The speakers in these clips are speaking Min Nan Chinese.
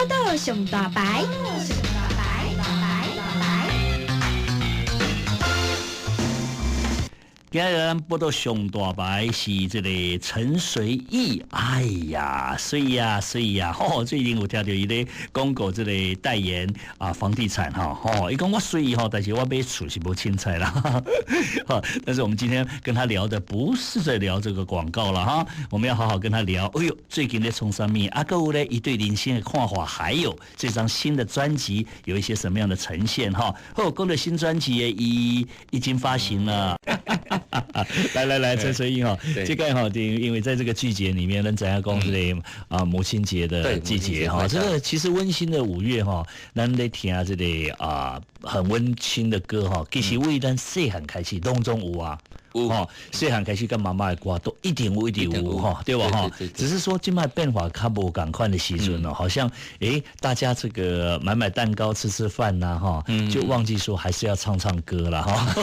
寶島上大牌。上大牌，牌牌。今日咱報道上大牌是這個陳隨意，哎呀，水呀水呀，吼！最近有聽著伊咧廣告這個代言啊，房地產哈，吼，伊講我水吼，但是我買厝是無凊彩啦，哈。但是我們今天跟他聊的不是在聊這個廣告了哈，我們要好好跟他聊。哎喲，最近咧創啥物？啊，閣有咧，伊對人生的看法，還有這張新的專輯有一些什麼樣的呈現哈？好，講到新專輯伊已經發行了。來來來，陳隨意哈，這個哈，因為在這個季節裡面，咱知影講這個啊母親節的季節哈，這個其實溫馨的5月哈，咱咧聽這個啊很溫馨的歌哈，其實為咱細漢開始攏總有啊。吼，細漢開始佮媽媽的歌都一定有，一定有吼，對吧？哈，只是說這擺變化較無仝款的時陣哦，好像誒，大家這個買買蛋糕、吃吃飯吶，哈，就忘記說還是要唱唱歌了哈。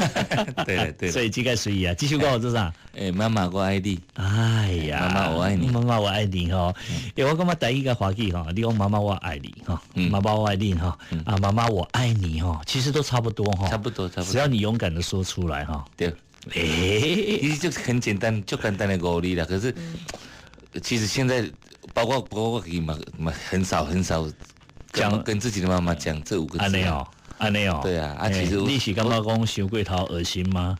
對對。所以這個隨意啊，這首歌做啥？誒，媽媽我愛你。哎呀，媽媽我愛你，媽媽我愛你吼。欸，我感覺台語較歡喜吼，你講媽媽我愛你哈，媽媽我愛你哈，啊，媽媽我愛你哈，其實都差不多哈。差不多，差不多。只要你勇敢的說出來哈。對。欸，其實就很簡單，就簡單的五字啦。可是，其實現在包括我嘛嘛很少很少講跟自己的媽媽講這五個字。按呢哦，按呢哦。對啊，啊，其實你是感覺講傷過頭噁心嗎？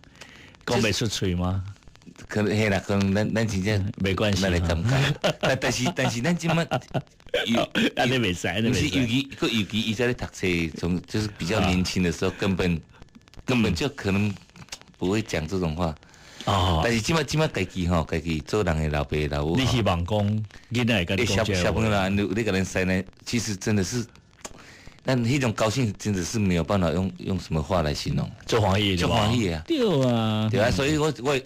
講袂出喙嗎？可能嘿啦，可能咱咱真正沒關係，咱會尷尬。但是咱這擺按呢袂使，毋是尤其閣尤其伊在咧讀冊，從就是比較年輕的時候，根本就可能不會講這種話。哦，但是這擺這擺家己吼，家己做人的老爸老母，你希望講囡仔會共你講小朋友啦，你共𪜶師奶，其實真的是，但那種高興真的是沒有辦法用什麼話來形容。足歡喜，足歡喜啊！對啊，對啊，所以我就會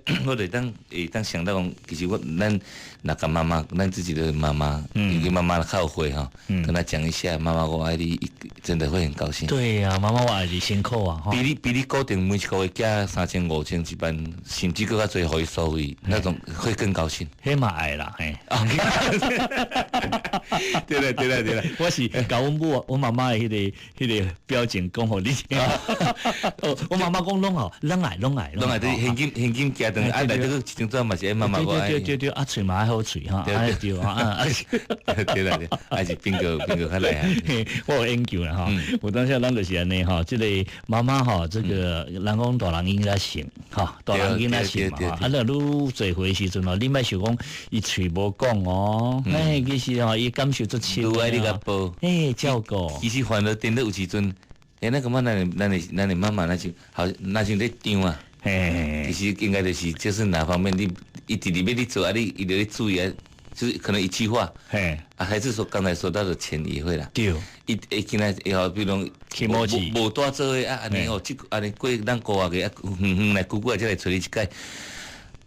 當想到講，其實我咱若共媽媽，咱自己的媽媽，因為媽媽較有歲吼，跟她講一下，媽媽我愛你，真的會很高興。對呀，媽媽我愛你，辛苦啊！比你固定每一個月寄3000、5000、1萬，甚至閣較濟予伊所費，那種會更高興。彼嘛愛啦，嘿。對啦對啦對啦，我是共阮母、阮媽媽的彼個表情講予你聽。我媽媽講攏好，攏愛攏愛攏愛，現金寄轉來，啊，內底閣一張紙嘛是媽媽我愛。對對對對，啊，喙嘛愛好喙哈，啊對啊，對啦對，還是邊個較厲害？我有研究啦哈，有當時咱就是按呢哈，這個媽媽哈，這個人講大人囡仔性哈，大人囡仔性嘛，啊，若愈濟歲時陣哦，你莫想講伊喙無講哦，哎，其實吼伊感受足深。愈愛你共報，哎，照顧。其實反而顛倒有時陣，欸，咱感覺咱的媽媽那像好，若像咧張啊，其實應該就是哪方面你一直裡面你做啊，你伊就咧注意啊，就是可能一句話，啊，還是說剛才說到的錢也會啦。對，伊伊今仔以後比如講，無無帶做的啊，按呢哦，這按呢過咱五月個啊，遠遠來久久才來揣你一擺，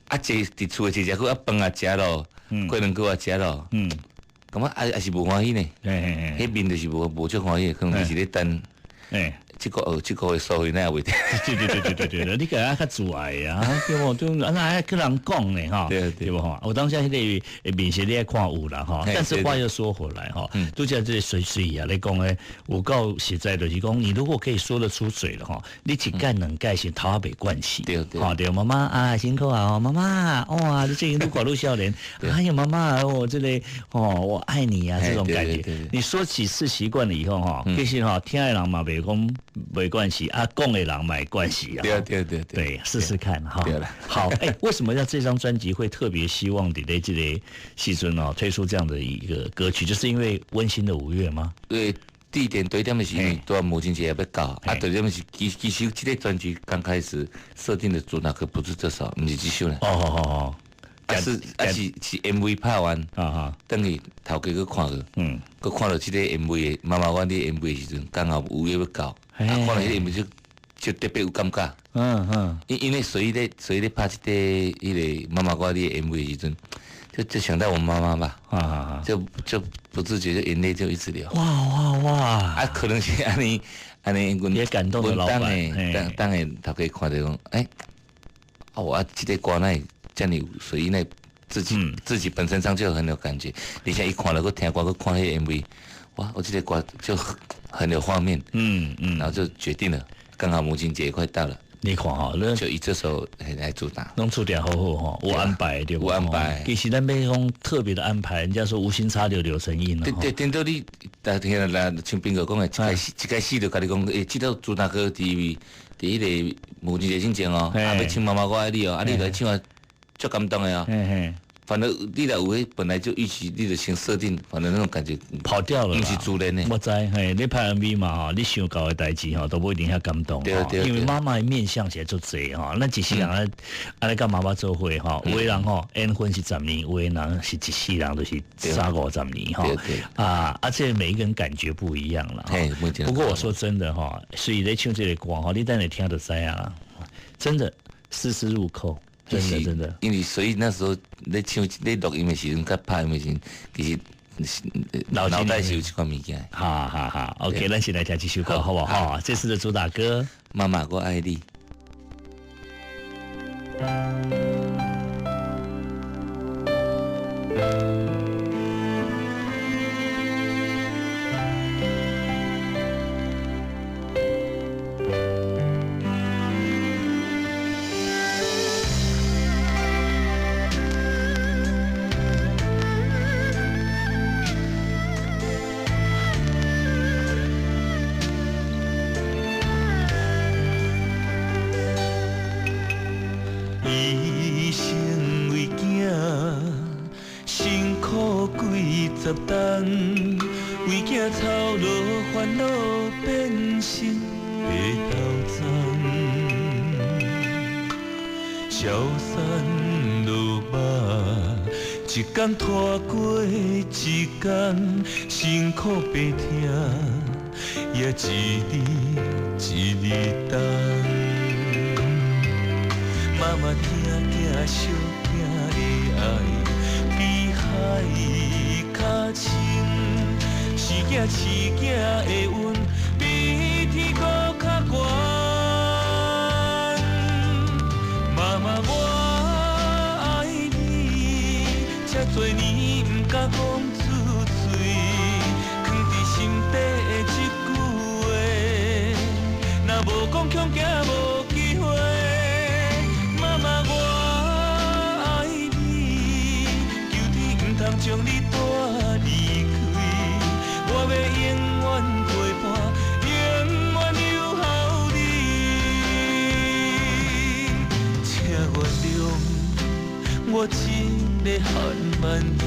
啊，坐佇厝的坐食久啊，飯也食咯，過2個月食咯，感覺還是無歡喜呢。彼面就是無足歡喜，可能就是咧等。這個月收費那也袂得。對對對對對對，你共伊較自愛啊，對無？對，啊那愛去人講呢，哈，對無吼？有當時彼個面色你愛看有啦，哈。但是話又說回來，哈，拄才這個隨隨啊，咧講咧，有夠實在就是講，你如果可以說得出嘴的哈，你一蓋兩蓋是頭仔袂慣勢。對對。哈對，媽媽啊，辛苦啊，媽媽，哇，你最近愈看愈少年，哎呀，媽媽，我這個哦，我愛你啊，這種感覺。你說幾次習慣了以後，哈，其實哈，聽的人嘛袂講沒關係啊，講的人嘛會慣勢啊。對對對對，試試看哈。對了，好，哎，為什麼要這張專輯會特別希望佇咧這個時陣哦推出這樣的一個歌曲，就是因為溫馨的5月嗎？對，地點對點是因為拄母親節欲到，啊，對點是其實這個專輯剛開始設定的主打歌不是這首，毋是這首呢。哦哦哦。啊是啊是是 MV 拍完，啊轉去頭家閣看過，閣看著這個 MV 的媽媽阮的 MV 的時陣，剛好5月欲到，啊看著彼個 MV 就特別有感覺。因為隨意咧拍這個彼個媽媽我的 MV 的時陣，就想到我媽媽吧，就不自覺就眼淚就一直流。哇哇哇！啊，可能是按呢按呢，阮也感動了老闆。當當的頭家看著講，欸，啊我這個歌哪會遮爾有，所以呢，自己本身上就很有感覺。你現在一看了，閣聽歌，閣看彼個 MV，哇，我这个歌就很有画面，然后就决定了，刚好母亲节快到了。你看吼，就以这首来主打，拢注定好好吼，有安排对无？有安排。其实咱欲讲特别的安排，人家说无心插柳柳成荫。对对，顶到你，但听来像斌哥讲的，一开始就共你讲，欸，这首主打歌伫彼个母亲节进前哦，啊，欲唱妈妈我爱你哦，啊，你来唱啊，足感动的哦。反正你若有彼本来就预期，你就先设定，反正那种感觉跑掉了，毋是自然的。我知，嘿，你拍 MV 嘛吼，你想到的代志吼，都无一定遐感动。对对。因为妈妈的面相是足济吼，咱一世人啊，按呢佮妈妈做伙吼，有的人吼缘分是十年，有的人是一世人，就是三五十年吼。对对。啊，这每一个人感觉不一样啦。不过我说真的吼，所以咧唱这个歌吼，你等下听就知啊，真的丝丝入扣。真的真的，因为所以那时候咧唱、咧录音的时阵，佮拍音的时阵，其实脑袋是有这款物件。哈哈哈，OK，咱先来听这首歌，好不好？好，这次的主打歌《妈妈我爱你》。医生为囝辛苦几十冬，为囝操劳烦恼变成白头鬃。消散落肉，一工拖过一工，辛苦白疼，也一日一日重。妈妈疼囝惜囝的爱，比海较深。生囝饲囝的恩，比天阁较悬。妈妈我爱你，这多年毋敢讲出嘴，藏伫心底的这句话，若无讲恐惊无机会。妈妈我爱你，求天毋通将你带离开，我欲永远陪伴，永远留予你。请原谅我这个汗蛮囝，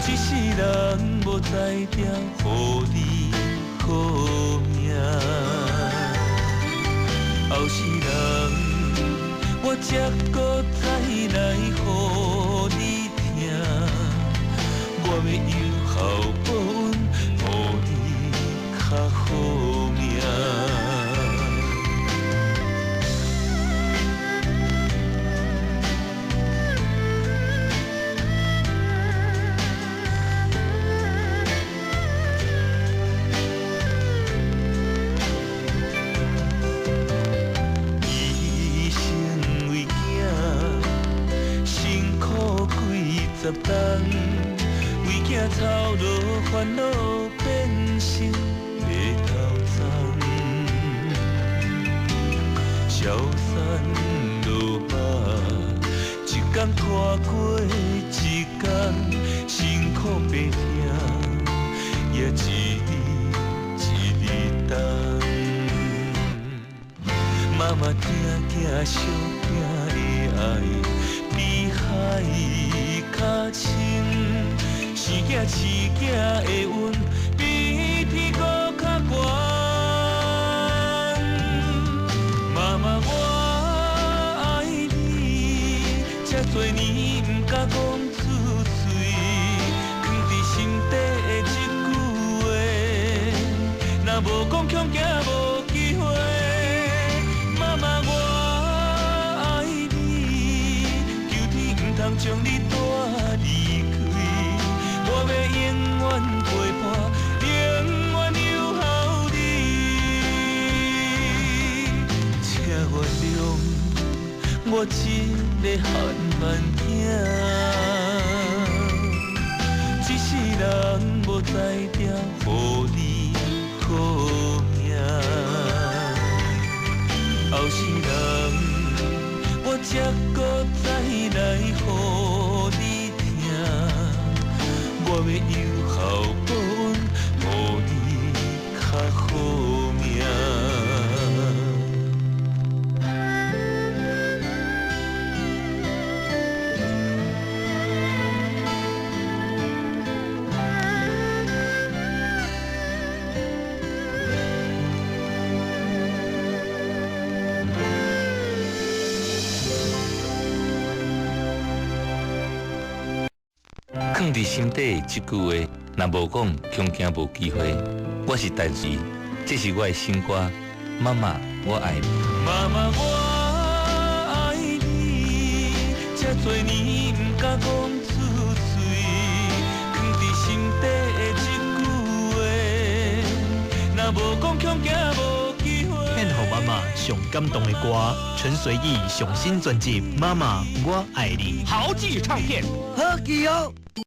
一世人无才调予你好命。后世人，我才阁再来予你疼，我欲有孝报恩，予你较好命。医生为囝辛苦几十冬，为囝操劳烦恼变成白头鬃。消散落肉，一工拖过一工，辛苦白疼，也一日一日重。妈妈疼囝惜囝的爱，比海较深。生囝饲囝的恩，比天阁较悬。妈妈我爱你，这多年毋敢讲出嘴，藏伫心底的这句话，若无讲恐惊无机会。妈妈我爱你，求天毋通将你带离开，我欲永远陪伴，永远留予你。请原谅我这个汗蛮囝，一世囥佇心底的這句話，若無講，恐驚無機會。我是陳隨，這是我的新歌《媽媽我愛你》。媽媽我愛你，這多年毋敢講出嘴，囥佇心底的這句話，若無講，恐驚無機會。獻予媽媽上感動的歌，陳隨意上新專輯《媽媽我愛你》。豪記唱片，好記哦。